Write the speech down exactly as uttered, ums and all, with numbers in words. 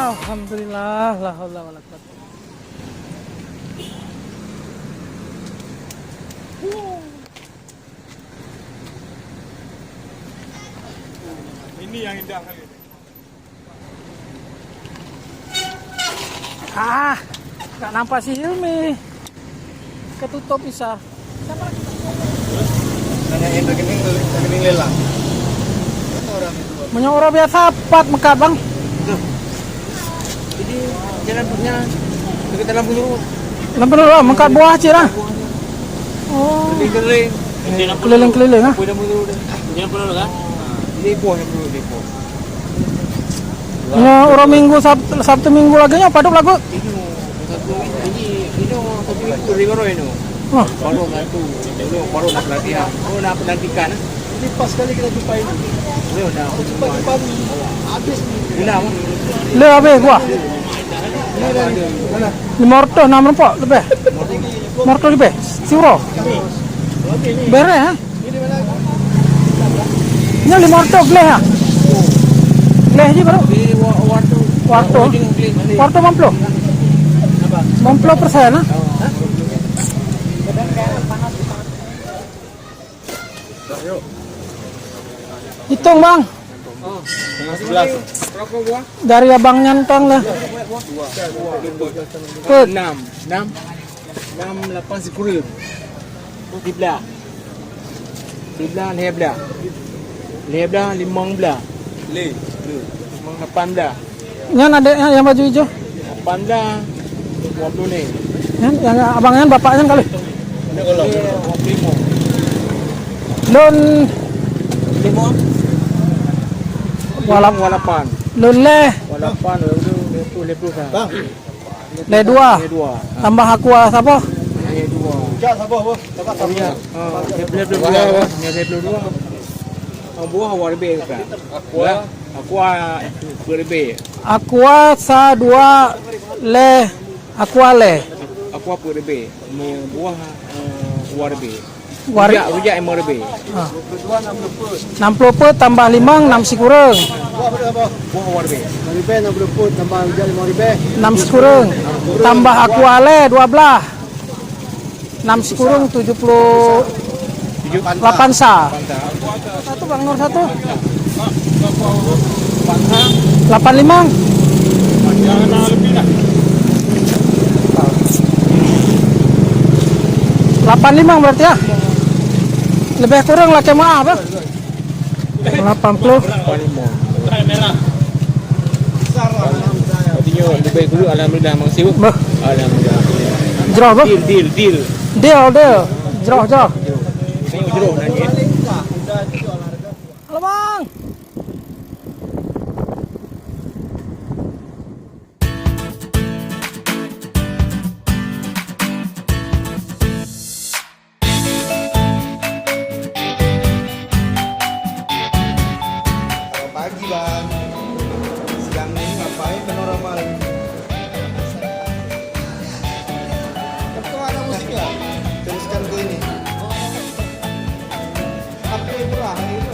Alhamdulillah, la haula wala quwwata. Ini yang indah kali. Ah, tak nampak si Hilmi. Ketutup Isa. Nanya yang rekening, rekening lelang. Mana orang itu? Meunyoe uroe biasa, pat meukat, Bang. Jadi, jalan punya dekat dalam Peunurot. Dalam Peunurot, meukat buah cit lah. Oh. Keliling-keliling. Keliling-keliling, ah. Apa nama tu? Dia pun orang. Dia pun yang perlu dia pun. Ya, orang minggu Sab-, Sabtu minggu lagi nya padub lagu. Ini satu ini, ini satu minggu dari baru ini. Oh. Baru satu, baru, baru nak pelatihan. Baru nak penantikan. Ini pas sekali kita jumpa ini. Dia dah pagi-pagi habis ni. Bila apa? Le habis buah. Ini dari mana? Lima ratus, enam ratus lebih. Lima ratus lebih. Siuroe. Bereh, ha? Nyoe lima ratus gleh, ha? Gleh jih baru. Di wa-, waktu. Waktu. Ujung gleh. Waktu lima puluh. Lima puluh persen, ha? Hitung, Bang. Tengah sebelas. Dari abang nyantang lah. Pet. Enam. Enam. Enam, lapan, sikureueng. Siblah. Siblah, lhèe blah. Lhèe blah, limong blah. Lé. Limong, lapan blah. Nyan adék nyan nyang baju ijo. Lapan blah. Dua puluh lhèe. Nyan, nyang abang nyan, bapak nyan kali. Lé, dua puluh lima. Lôn. Lima. Walap-, walapan. Lôn lhèe. Walapan, lhèe puluh, lhèe puluh, lhèe puluh, kan? Bang. Lhèe dua. Lhèe dua. Tambah aqua saboh? Lhèe dua. Ujak saboh, boh. Tambah saboh. Ya. Ha, lhèe ploh dua. Lhèe ploh dua. Buah warna biru kan? Aqua. Aqua peuet ribèe. Aqua sa dua lhèe. Aqua lhèe. Aqua peuet ribèe. Buah, eh, warna biru. War- Rujak, rujak lima ribèe. Ha. Enam puluh peuet tambah limong, enam sikureueng. Buah warna biru. Lima ribèe enam puluh peuet tambah rujak lima ribèe. Enam sikureueng. Tambah aqua lhèe dua blah. Enam sikureueng tujuh puluh lapan sa. Satu, Bang, nomor satu. Lapan limong. Lapan limong berarti, ya? Lebih kurang lah, kemaaf, ya? Lapan puluh. Artinya lebih dulu, alhamdulillah, Mang Siu. Bah. Alhamdulillah. Jroh, bah. Deal, deal, deal. Deal, deal. Jroh, jroh. Ini jroh nanti, ya. Halo, Bang. Selamat pagi, Bang. Siang ni ngapain panorama lagi? Betul ada musiknya? Teruskan ke ini. Apa yang murah hari ini?